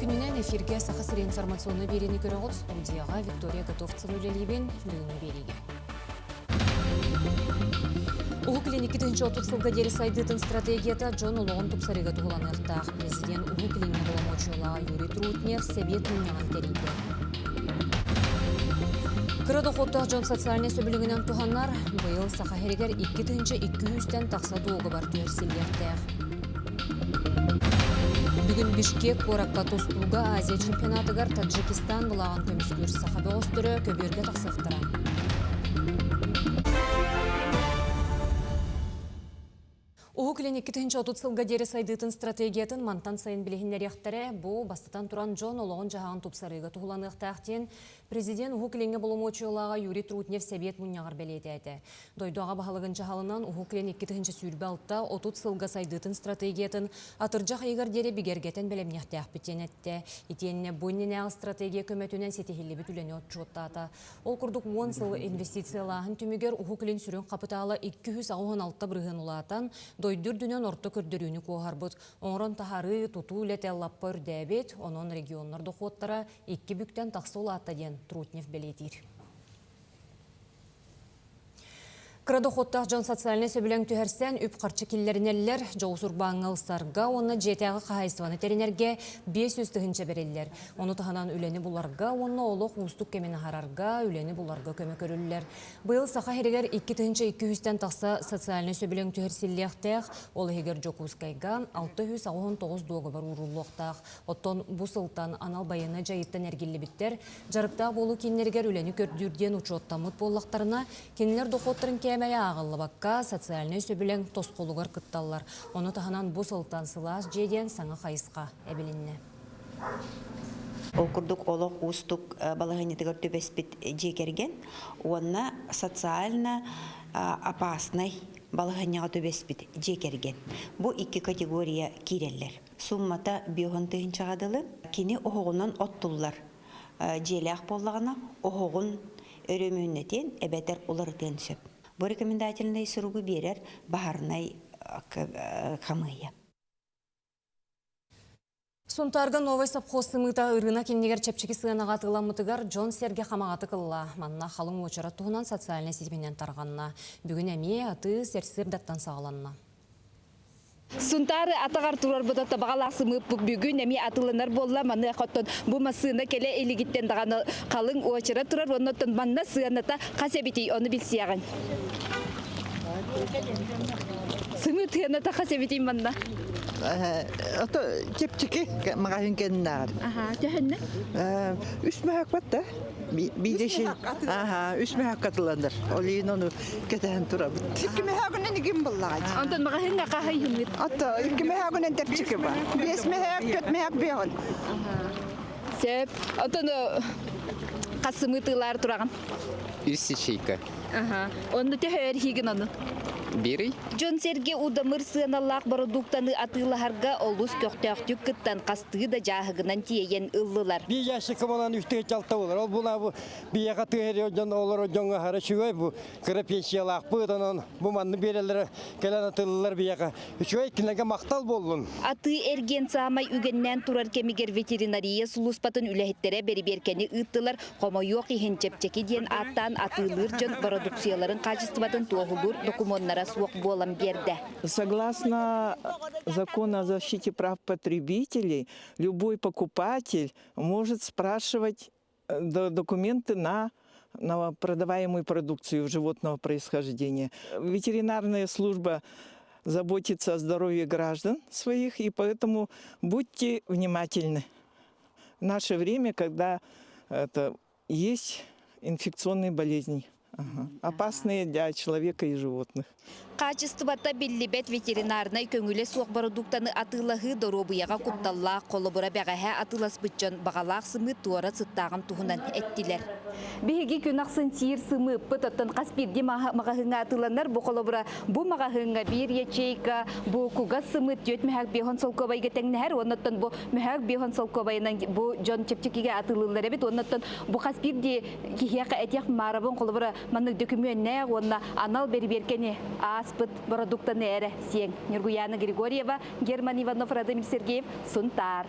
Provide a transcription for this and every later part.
күнүнэн эфиргэ Саха сири информационнай биэриини көрөҕүт студияҕа Виктория Готовцева үлэлиибин бүгүҥҥү биэриигэ. Уһук Илин 2030 сылга диэри сайдыытын стратегията дьон олоҕун тупсарыыга туһуланыахтаах. Президент Уһук Илиҥҥэ боломуочуйалаах Юрий Трутнев сэбиэт мунньаҕын тэрийдэ. Кыра дохуоттаах дьон социальнай сөбүлүгүнэн туһанар. Быйыл Саха сиригэр 2200-тэн тахса дуогабар түһэрсиллиэхтээх. Бүгүн Бишкек куоракка тустууга Азия чемпионатыгар Таджикистан былааҕын көмүскүүр саха бөҕөстөрө көбүөргэ тахсыахтара. Уһук Илин 2030 сылга диэри сайдыытын стратегиятын мантан сайын билиһиннэриэхтэрэ. Бу, бастатан туран, дьон олоҕун-дьаһаҕын тупсарыыга туһуланыахтаах диэн Президент Уһук Илиҥҥэ боломуочуйалааҕа Юрий Трутнев сэбиэт мунньаҕар бэлиэтээтэ. Дойду аҕа баһылыгын дьаһалынан Уһук Илин 2026-30 сылга сайдыытын стратегиятын атырдьах ыйыгар диэри бигэргэтэн бэлэмниэхтээхпит диэн эттэ. Итиэннэ бу иннинээҕи стратегия көмөтүнэн ситиһиллибит үлэни отчуоттаата. Ол курдук уон сыл инвестициялааһын түмүгэр Уһук Илин сүрүн хапытаала 286% улаатан, дойду үрдүнэн орто көрдөрүүнү куоһарбыт. Оҥорон таһаарыы, тутуу үлэтэ лаппа үрдээбит, онон регионнар дохуоттара икки бүктэн тахса улаатта диэн Трутнев бэлиэтиир. Кыра дохуоттаах дьон социальнай сөбүлэҥ түһэрсэн, үп-харчы киллэринэллэр, дьоҕус урбааҥҥа ылсарга уонна дьиэтээҕи хаһаайыстыбаны тэринэргэ 500 тыһыынча бэриллэр. Ону таһынан үлэни буларга уонна олох уустук кэмин аһарарга, үлэни буларга көмө көрүллэр. Быйыл Саха сиригэр 2200-тэн тахса социальнай сөбүлэҥ түһэрсиллиэхтээх, ол иһигэр Дьокуускайга 689 дуогабар ууруллуохтаах. Оттон бу сылтан анал байыаннай дьайыыттан эргиллибиттэр дьарыктаах буолуу кииннэригэр үлэни көрдүүр диэн учуоттаммыт буоллахтарына, кинилэр дохуоттарын кээмэйэ ааҕыллыбакка, социальнай сөбүлэҥ тосхолугар кытталлар. Ону таһынан бу сылтан сылаас дьиэ диэн саҥа хайысха эбилиннэ. Ол курдук олох уустук балаһыанньатыгар түбэспит дьиэ кэргэн уонна социально опасный балаһыанньаҕа түбэспит дьиэ кэргэн. Бу икки категория киирэллэр. Суммата биоһун тыһыынчаҕа дылы. Кини оһоҕунан оттуллар дьиэлээх буоллаҕына, оһоҕун өрөмүөннэтиэн эбэтэр уларытыан сөп. Бу рекомендательнай суругу биэрэр баһарнай хамыыйа. Сунтаарга Новай совхоз сымыыта ырыына кэмнигэр чэпчэки сыанаҕа атыыламмытыгар дьон-сэргэ хамаҕатык ылла. Манна халыҥ уочарат туһунан социальнай ситиминэн тарҕанна. Бүгүн эмиэ атыы сэрсиэрдэттэн саҕаланна. Сунтаары атаҕар турарбыта табаҕалаах сымыыппыт бүгүн эмиэ атыыланар буолла. Маныаха оттон бу массыына кэлэ илигиттэн даҕаны халыҥ уочарат турар уонна оттон манна сыаната хас эбитий ону билсиэҕиҥ. Сымыыт сыаната хас эбитий манна? Ото чэпчэки маҕаһыын кэннинээҕэр. Аха, төһөннө? Үс мөһөк батта. Биирдэ Аха, үс мөһөк атыланар. Ол иһин ону кэтэһэн турабыт. Икки мөһөөгүнэн игин буллаҕа. Онтон маҕаһыыҥҥа хаһыйыммыт? Ото икки мөһөөгүнэн тэпчики бар. Биэс мөһөөк, төрт мөһөөк биэҕин. Сөп. Онтон хас сымыытыылаар тураҕын? Үс ячейка. Аха. Онну төһө эрхигин ону? Биирий. Дьон-сэргэ удамыр сыаналаах бородууктаны атыылаһарга олус көхтөөхтүк кыттан хастыы да дьааһыгынан тиэйэн ыллылар. Биир ящик булан үстүгэ чалта болар. Ол була бу бияга тыһыр дьон олор дьоҥҥо аһара үчүгэй бу кыра пенсиялаахпыт онон бу манны биэрэллэрэ кэлэн атыылылар бияга үчүгэй кинилэргэ махтал буоллун. Атыы-эргиэн саамай үгэннээн турар кэмигэр ветеринария сулууспатын үлэһиттэрэ бэрэбиэркэни ыыттылар. Хомойуох иһин, чэпчэки диэн ааттаан атыылыыр дьон бородууксуйаларын хаачыстыбатын туоһулуур докумуоннара суох буолан биэрдэ. Согласно закону о защите прав потребителей, любой покупатель может спрашивать документы на продаваемую продукцию животного происхождения. Ветеринарная служба заботится о здоровье граждан своих, и поэтому будьте внимательны. В наше время, когда это, есть инфекционные болезни, ага, опасные для человека и животных. Хаачыстыбата биллибэт ветеринарнай көҥүлэ суох бородууктаны атыылаһыы доруобуйаҕа кутталлаах, холобура бэҕэһээ атыыласпыт дьон баҕалаах сымыыт туора сыттааҕын туһунан эттилэр. Биһиги күн ахсын сиир сымыыппыт оттон хас биирдии маҕаһыыҥҥа атыыланар. Бу холобура бу маҕаһыыҥҥа биир ячейка бу кугас сымыыт түөрт мөһөөк биэһон солкуобайга тэҥнэһэр уонна оттон бу мөһөөк биэһон солкуобайынан бу дьон чэпчэкигэ атыылыыллар эбит уонна оттон бу хас биирдии киһиэхэ этиэх маарабын холобура маннык дөкүмүөннээх уонна анал бэрибиэркэни ааспыт бородууктаны эрэ сиэҥ. Ньургуяна Григорьева, Герман Иванов, Радомир Сергеев, Сунтаар.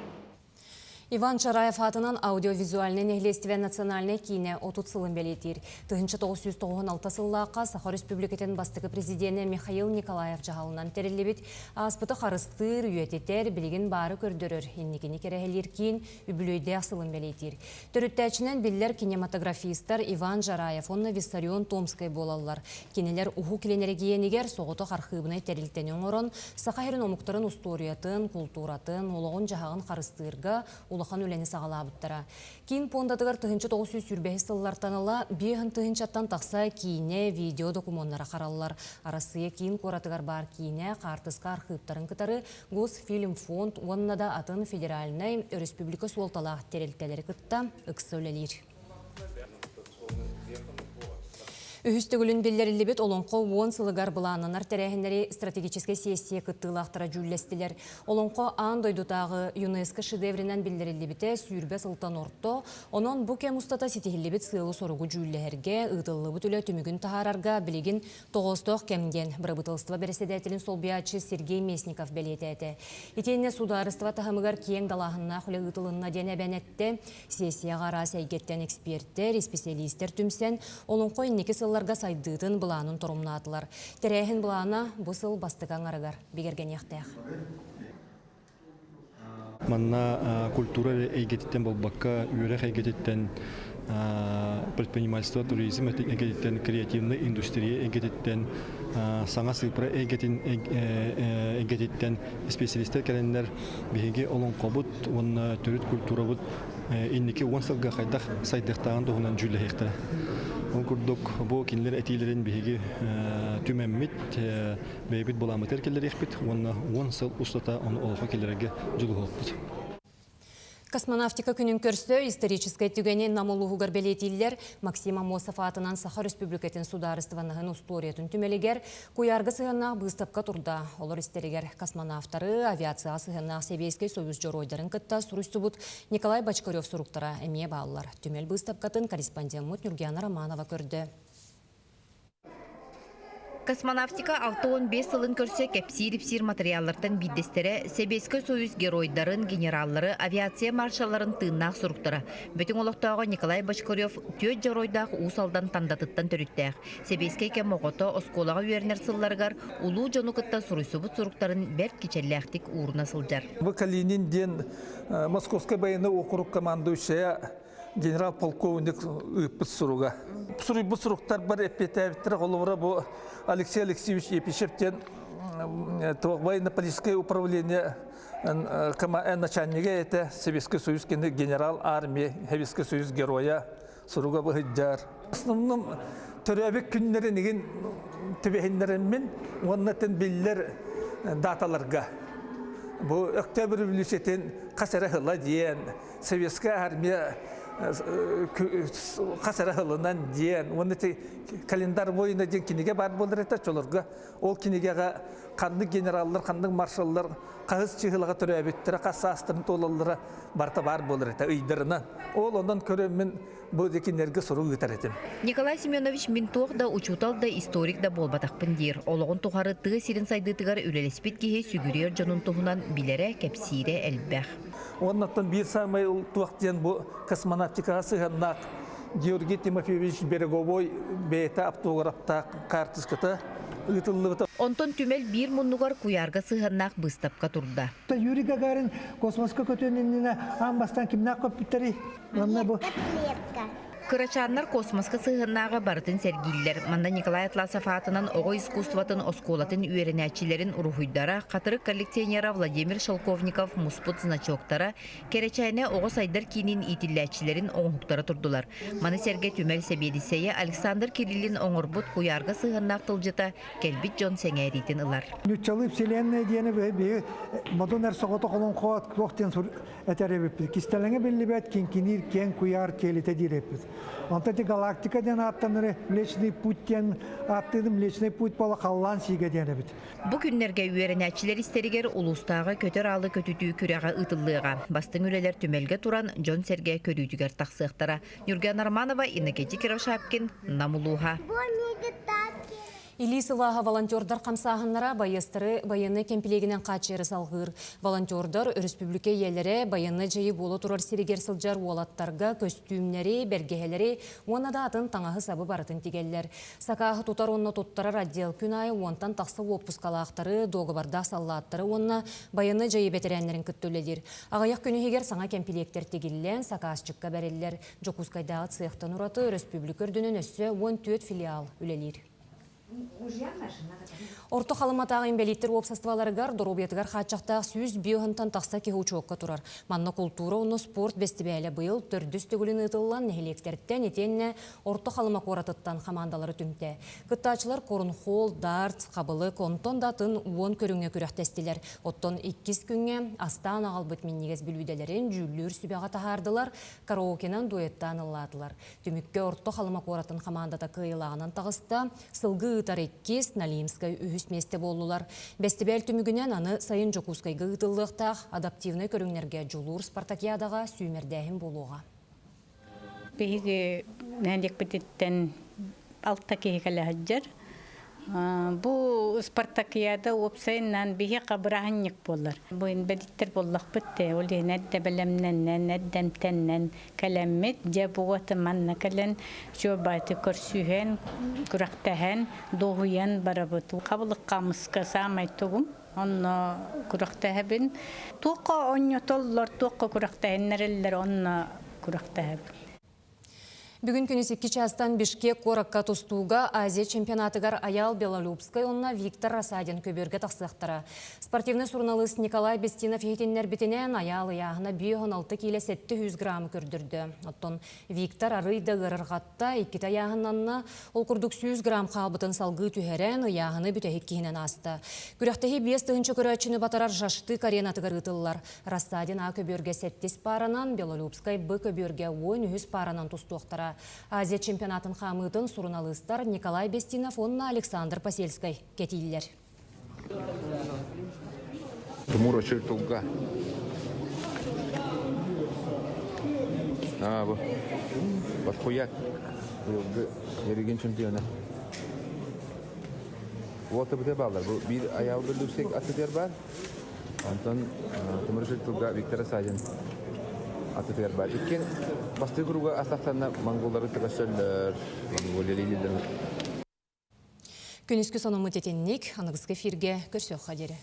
Иван Чараев аатынан аудиовизуальнай нэһилиэстибэ национальнай киинэ 30 сылын бэлиэтиир. 1996 сыллаахха Саха Республикатын бастакы президенэ Михаил Николаев дьаһалынан тэриллибит ааспыты харыстыыр, үйэтитэр, билигин баары көрдөрөр, инникини кэрэһэлиир киин үбүлүөйдээх сылын бэлиэтиир. Төрүттээччинэн биллэр кинематографистар Иван Жараев уонна Виссарион Томскай буолаллар. Кинилэр Уһук Илин эрэгийиэнигэр соҕотох архыыбынай тэрилтэни оҥорон, Саха сирин омуктарын устуоруйатын, култууратын, олоҕун-дьаһаҕын харыстыырга улахан үлэни саҕалаабыттара. Киин пуондатыгар 1925 сыллартан ыла 5 тыһыынчаттан тахса киинэ, видео докумуоннара хараллар. Арассыыйа киин куоратыгар баар киинэ, хаартыска архыыптарын кытары Госфильмфонд уонна да атын федеральнай, өрөспүүбүлүкэ суолталаах тэрилтэлэри кытта ыкса үлэлиир. Үһүс төгүлүн биллэриллибит Олоҥхо уон сылыгар былааннанар тэрээһиннэри стратегическай сессия кыттыылаахтара дьүүллэстилэр. Олоҥхо аан дойдутааҕы ЮНЕСКО шедевринэн биллэриллибитэ сүүрбэ сылтан орто, онон бу кэм устата ситиһиллибит сыалы-соругу дьүүллэһэргэ, ыытыллыбыт үлэ түмүгүн таһаарарга билигин тоҕоостоох кэм диэн бырабыыталыстыба бэрэссэдээтэлин солбуйааччы Сергей Местников бэлиэтээтэ. Итиэннэ судаарыстыба таһымыгар киэҥ далааһыннаах үлэ ыытылынна диэн эбэн эттэ. Сессияҕа араас эйгэттэн экспертэр, исписэлиистэр түмсэн, олоҥхо инники сылларга сайдыытын былаанын торумнаатылар. Тэрээһин былаана бу сыл бастакы аҥарыгар бигэргэниэхтээх. Манна культура эйгэтиттэн буолбакка, үөрэх эйгэтиттэн, предпринимательство, туризм эйгэтиттэн, креативнай индустрия эйгэтиттэн, саҥа сыыппара эйгэтин эйгэтиттэн специалистэр кэлэннэр биһиги олоҥхобут уонна төрүт культурабыт инники уон сылга хайдах сайдыахтааҕын туһунан дьүүллэһиэхтэрэ. Ол курдук бу кинилэр этиилэрин биһиги түмэммит, бэйэбит былааммытыгар киллэриэхпит уонна уон сыл устата ону олоххо киллэрэргэ дьулуһуохпут. Космонавтика күнүн көрсө историческай түгэни Нам улууһугар бэлиэтииллэр Максим Аммосов аатынан Саха Өрөспүүбүлүкэтин судаарыстыбаннаһын устуоруйатын түмэлигэр куйаарга сыһыаннаах быыстапка турда. Олор истэригэр космонавтары, авиацияҕа сыһыаннаах Сэбиэскэй Союз дьоруойдарын кытта суруйсубут Николай Бочкарев суруктара эмиэ бааллар. Түмэл быыстапкатын корреспондеммыт Нюргиана Романова көрдө. Космонавтика 65 сылын көрсө кэпсиир-ипсиир матырыйааллартан биирдэстэрэ Сэбиэскэй Союз геройдарын, генераллары, авиация маршалларын тыыннаах суруктара. Бөтүҥ олохтооҕо Николай Бочкарев түөрт дьоруойдаах Уус Алдан Тандатыттан төрүттээх. Сэбиэскэй кэм оҕото оскуолаҕа үөрэнэр сылларыгар улуу дьону кытта суруйсубут суруктарын бэрт кичэллээхтик ууруна сылдьар. Бу Калинин диэн Московскай военный округ командующая генерал-полковник ыыппыт суруга. Суруйбут суруктарбар эппиэттээбиттэрэ холобура бу Алексей Алексеевич Епишев диэн военно-политическое управление начальнига этэ Советский Союз кини генерал армии Советский Союз геройа суруга быһыйдьар. Основном төрөөбүт күннэрин игин түбэһиннэриммин уонна тен биллэр даталарга бу Өктөөбүр революциятын хас эрэ сыла диэн Советская армия хас эрэ сылынан диэн уонна календарь воина диэн кинигэ баар буолар этэ чолорго ол кинигэҕэ ханнык генераллар ханнык маршаллар хаһыс чыһылаҕа төрөөбүттэрэ хас саастарын туолаллара барыта баар буолар этэ ыйдарынан ол онон көрөммүн бу кинилэргэ сурук ыытар этим Николай Семенович мин туох да учуутал да историк да буолбатахпын диир. Олоҕун тухары тыа сирин сайдыытыгар үлэлэспит киһи сүгүрүйэр дьонун туһунан билэрэ, кэпсиирэ элбэх. Уоннаттан биир саамай туох диэн бу космонавтикаҕа сыһыаннаах Георгий Тимофеевич Береговой бэйэтэ автографтаах хаартыската ыытыллыбыта. Онтон түмэл биир муннугар куйаарга сыһыаннаах быыстапка турда. Юрий Гагарин космоска көтүөн иннинэ аан бастаан кимнээх көппүттэрий? Манна бу Кырачааннар космоска сыһыаннааҕы барытын сэргииллэр. Манна Николай Атласов аатынан оҕо искусствотын оскуолатын үөрэнээччилэрин уруһуйдара, хатырык коллекционера Владимир Шелковников муспут значоктара, Кэрэчээнэ оҕо сайдар киинин иитиллээччилэрин оҥоһуктара турдулар. Маны сэргэ түмэл сэбиэдиссэйэ Александр Кириллин оҥорбут куйаарга сыһыаннаах тылдьыта кэлбит дьон сэҥээриитин ылар. Ньуччалыы вселенная диэни биһи модун эр соҕотох олоҥхо туох диэн этэр эбиппит. Кистэлэҥэ биллибэт киҥкиниир киэҥ куйаар киэлитэ диир эбиппит. Онтон ити галактика диэн ааттанары Млечный путь диэн ааттыырым Млечный путь буола халлаан сиигэ диэн эбит. Бу күннэргэ үөрэнээччилэр истэригэр улуустааҕы көтөр аалы көтүтүү күрэҕэ ыытыллыаҕа. Бастыҥ үлэлэр түмэлгэ туран дьон-сэргэ көрүүтүгэр тахсыахтара. Нюргана Романова, Иннокентий Кировшапкин, Нам улууһа. Илии сылааһа волонтердар хамсааһыннара байыастары байыаннай кэмпилиэгинэн хааччыйары салҕыыр. Волонтердар өрөспүүбүлүкэ ийэлэрэ байыаннай дьайыы буола турар сиригэр сылдьар уолаттарга көстүүмнэри, бэргэһэлэри уонна да атын таҥаһы-сабы барытын тигэллэр. Сакааһы тутар уонна туттарар отдел күн аайы уонтан тахса уоппускалаахтары, дуогабардаах саллааттары уонна байыаннай дьайыы бэтэрээннэрин кытта үлэлиир. Аҕыйах күн иһигэр саҥа кэмпилиэктэр тигиллэн, сакаасчыкка бэриллэр. Дьокуускайдааҕы цехтан ураты өрөспүүбүлүкэ үрдүнэн өссө 14 филиал үлэлиир. Орто Халыматааҕы инбэлииттэр уопсастыбаларыгар доруобуйатыгар хааччахтаах 105 тахса киһи учуокка турар. Манна култуура уонна спорт бэстибээлэ быйыл төрдүс төгүлүн ыытыллан нэһилиэктэртэн итиэннэ Орто Халыма куоратыттан хамаандалары түмтэ. Кыттааччылар корнхолл, дартс, хабылык, онтон да атын уон көрүҥҥэ күрэхтэстилэр. Оттон иккис күҥҥэ астаан аҕалбыт минньигэс бүлүүделэрин дьүүллүүр сүбэҕэ таһаардылар, караокенан дуэттаан ыллаатылар. Түмүккэ Орто Халыма куоратын хамаандата кыайыылааҕынан таҕыста, сылгы ыытар иккис, Налимскай үһүс миэстэ буоллулар. Бэстибээл түмүгүнэн аны сайын Дьокуускайга ыытыллыахтаах адаптивнай көрүҥнэргэ Дьулуур спартакиадаҕа сүүмэрдээһин буолуоҕа. Биһиги нэһилиэкпититтэн алта киһи кэлэ сылдьар. Бу спартакиада уопсайынан биһиэхэ бырааһынньык буолар. Бу инбэлииттэр буоллахпыт дээ, ол иһин эрдэ бэлэмнэнэн, эрдэмтэннэн кэлэммит, дьэ бу уота манна кэлэн сүөбааты көрсүһэн, күрэхтэһэн, дуоһуйан барабыт. Хабылык хаамыска саамай тугум, онно күрэхтэһэбин. Туохха оонньотоллор, туохха күрэхтэһиннэрэллэр, онно күрэхтэһэбин. Бүгүн күнүс икки чаастан Бишкек куоракка тустууга Азия чемпионатыгар Аял Белолюбскай уонна Виктор Рассадин көбүөргэ тахсыахтара. Спортивнай суруналыыс Николай Бестинов иһитиннэрбитинэн, Аял ыйааһына 56 киилэ 700 граммы көрдөрдө. Оттон Виктор арый да ыарырҕатта, иккитэ ыйааһыннанна. Ол курдук 100 грамм хаалбытын салгыы түһэрэн, ыйааһыны бүтэһик киһинэн ааста. Күрэхтэһии 5000 көрөөччүнү батарар Жаштык аренатыгар ыытыллар. Рассадин А көбүөргэ сэттис пааранан, Белолюбскай Б көбүөргэ 13 пааранан тустуохтара. Азия чемпионатын хаамыытын суруналыыстар Николай Бестинов уонна Александр Посельскай кэтииллэр. Тимур Очиртулга. А, бу. Батхуя. Быйылгы Еригин чемпиона. Уота бите баалар. Бу биир аял Белолюбскай атытер бар. Онтон Тимур тылга Виктор Садин атытыгар бар. Иккиэн бастакы круга астахтарына монголлары көсөллөр, Монголия лидердэрин Күнүскү сонуммут итинник, аныгыскы эфиргэ көрсүөххэ диэри.